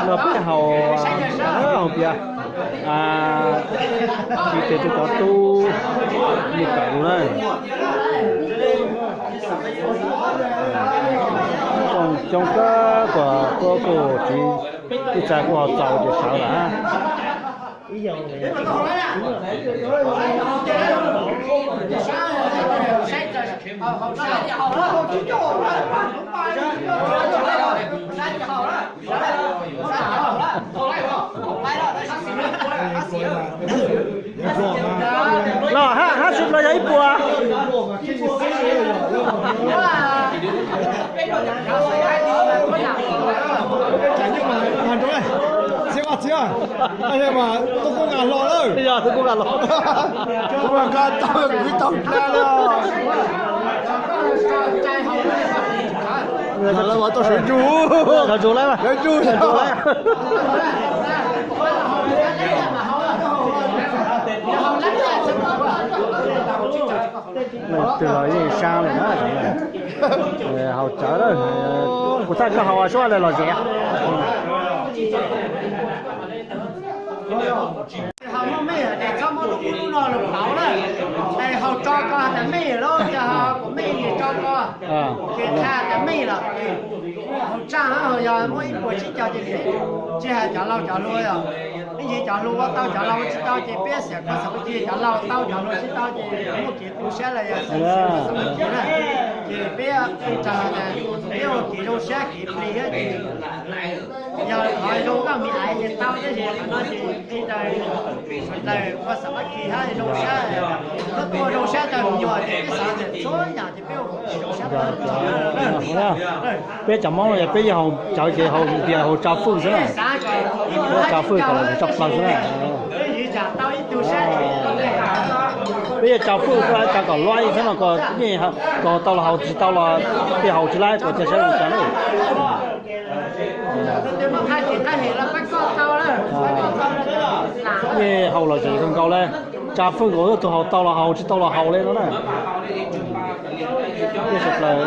Los peb haus, haus pias, tsis tes rau cov tub me kawm lus na. Coob kawg, kuv kuj tsis, ib txhia kuj ho txaus ces sawv lawm. Los hab, hab xwb los yog ib puas. Txiv, txiv, tub kub nqa hlo lawm. Yog tub kub nqa hlo. Tub kub nqa tau kwv tau dlab lawm. Lawv mas tau sawv ntsug. Sawv ntsug lawm. Sawv ntsug. Leej twg los yeej sab li na. Haus tsawv, kuv thaij koj haus suab lawm los zem. Haus muaj mej ces txhob muab tus kub no los pauv na. Es haus tso ko tas mej lawm, yog kuv mej ces tso ko, ces tha tas mej lawm. Haus tsaj, yog muaj ib puas tsib caug ces tsis hais cov laus cov hluas os. Ib ntsis cov hluas ua tau, cov laus ua tsis tau ces peb xiam kho xav ua ci, cov laus tau, cov hluas tsis tau ces muaj kev tu siab los yog xav ua ci na. Ces peb tsa tas peb ua kev zoo siab kev plig thiab ces yog qhov zoo nkauj me ais ces tau, tab sis qhov no ces qhia rau sawv daws kho xav ua ci thiab zoo siab, tuaj tuaj zoo siab rau me nyuam ces peb xav tias txhua yam ces peb ua kom zoo siab. Peb cov Hmoob no yog peb yeej haus tsawv ces haus tias haus tsa fwj xwb na. Tsa fwj kom tsa plaws xwb na. Peb yeej tsa fwj xwb, tsa kom luaj xwb no, kom yeej, kom tau los haus, tsis tau los tej haus tsis laib, kom cia siab zoo tsa na. Yeej haus los zem kawg nkaus li, tsa fwj nkaus, tus haus tau los haus, tsis tau los haus li no na. Peb sawv daws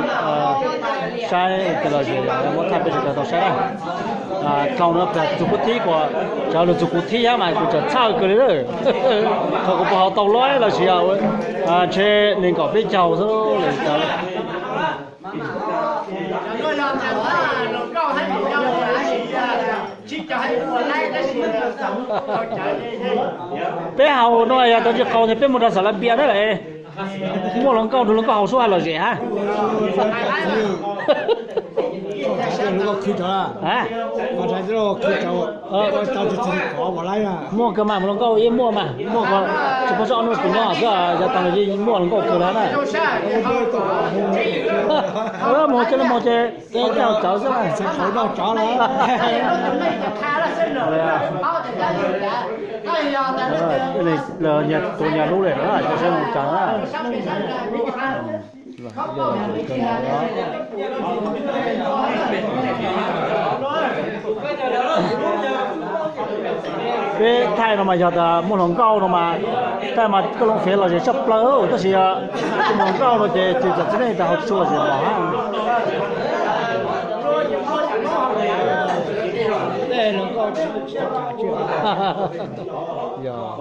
saib ces los zem, muab thaij peb sawv daws tau saib na. Dlhau no plam txug kuv thib, kuv tsav lug txug kuv thib mas kuv txawm txhawj kawg li lawm. Thaum kuv puas haus tau luaj los sis ntshe nees nkaum peb caug xwb li cas. Peb haus no yog tau tsis qaus ces peb mus rau Xav Las Npias na. Muaj hluas nkauj nrug hluas nkauj haus sub hais lom zem hab. Muaj kawg mas, hluas nkauj yeej muaj mas, muaj tsis paub sab ob nub kuv nyob xwb, yav tag los yeej muaj hluas nkauj kawg lawm na. Mus ces, mus ces, teb tau tsawv xwb, txhais qhov noj tsov lawm. Tus nyuag lub lawm na, cov saib zoo cas na. Peb thaij no mas yog tas muaj hluas nkauj no mas, thaij mas koj loo fev los zem tshaj plaws, tab sis muaj hluas nkauj no ces tsis txom txiv neej tas haus tsis tshua los zem los hab. Yog.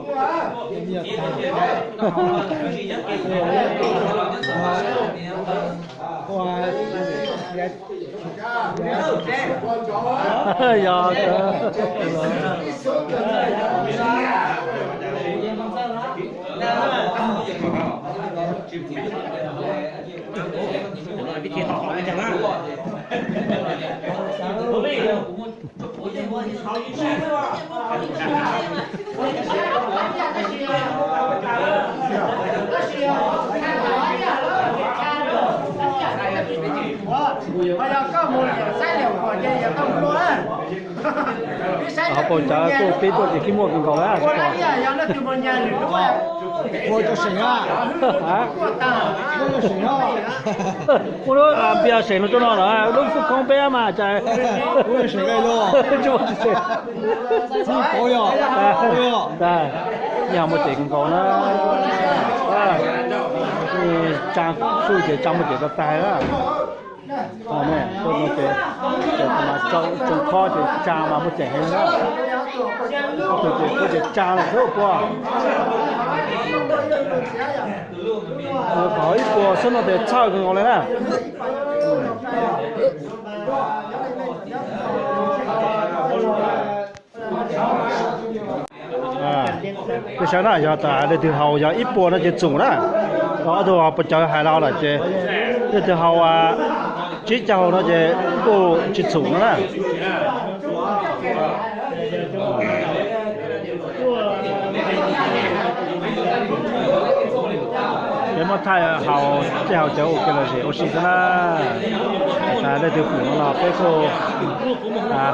Ho pom cov tuaj peb tuaj ces khib muaj kawg nkaus lawm. Muaj lub npias seem no rau no los lub fwj khoob peb mas cas. Tsis muaj tsis seem. Yog muaj ces kawg nkaus na. Tsa xwb ces tsa muaj ceem tag tag na. Tuaj no ces, ces thaum mas tsoom khob ces tsa mas muaj ceem heev na. Ob tug ces puab ces tsa lawm xwb puas. Kom ib puas xwb no ces txhawj kawg nkaus li na. Peb saib na, yog tas leej twg haus yog ib puas no ces txoom na, ob tug haus puas cawv hais los lawm ces leej twg haus tsib caug no ces kuj tsis txoom no na. Peb muab thaij haus tej haus cawv ua ke los zem ua si xwb na. Hais tas leej twg pum no los peb kuj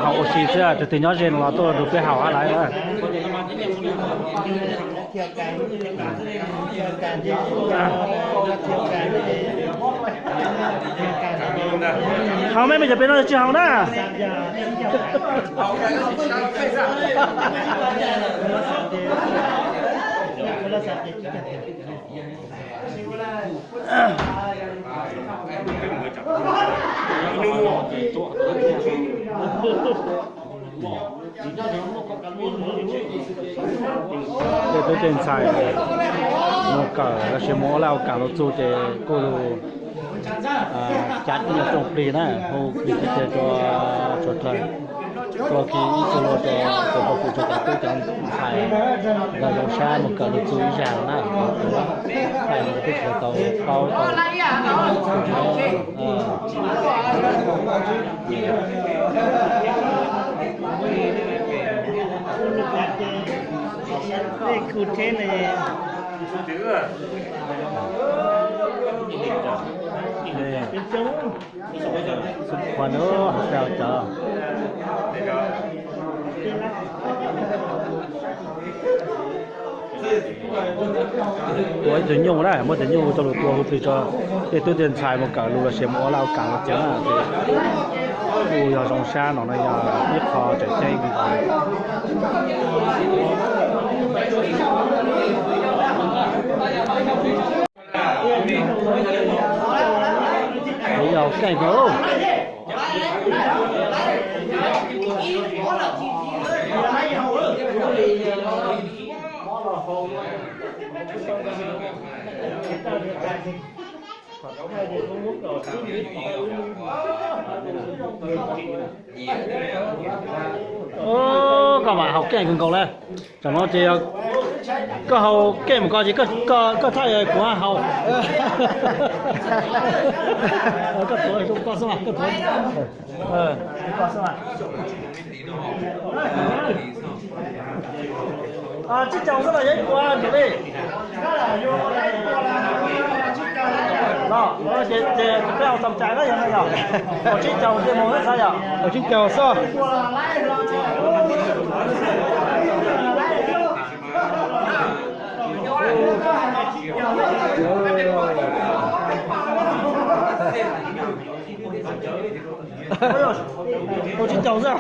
haus ua si xwb, tus twg nyob ze no los tuaj nrog peb haus hab laiv na. Haus me me cov pem no tsis haus na. Tej tub tej ntxhais mus kawm los sis mus ua laj ua kam los txug ces kuj lug cav ib nyuag rooj plig na, hu plig plig tiag rua tsuas dlawg, ua kiag ib tug lug rua cov phooj ywg, rua cov tub cov ntxhais, nrog zoo sab mus kawm lug txug ib zag na, thaij no peb tsis tau paub tau. Qhua nub hais cov cov. Tua ib tug nyuj na, muab tug nyuj rau lug tua hu plig rua tej tub tej ntxhais mus kawm lug los sis mus ua laj ua kam los txug na, ces kuj yog zoo sab no na, yog ib qho tseem ceeb kawg nkaus. Yog keej kawg. Koj mam haus keej kawg nkaus le. Tam no ces yog koj haus keej mus ko ces koj thaij kuv haus. Koj tuav zoo koj xwb mas, koj tuav. Tsib caug xwb los yog ib puas ntim li. Los ces peb haus txaus cai na yog no yog. Haus tsib caug tej mus xwb yog. Haus tsib caug xwb. Haus tsib caug xwb.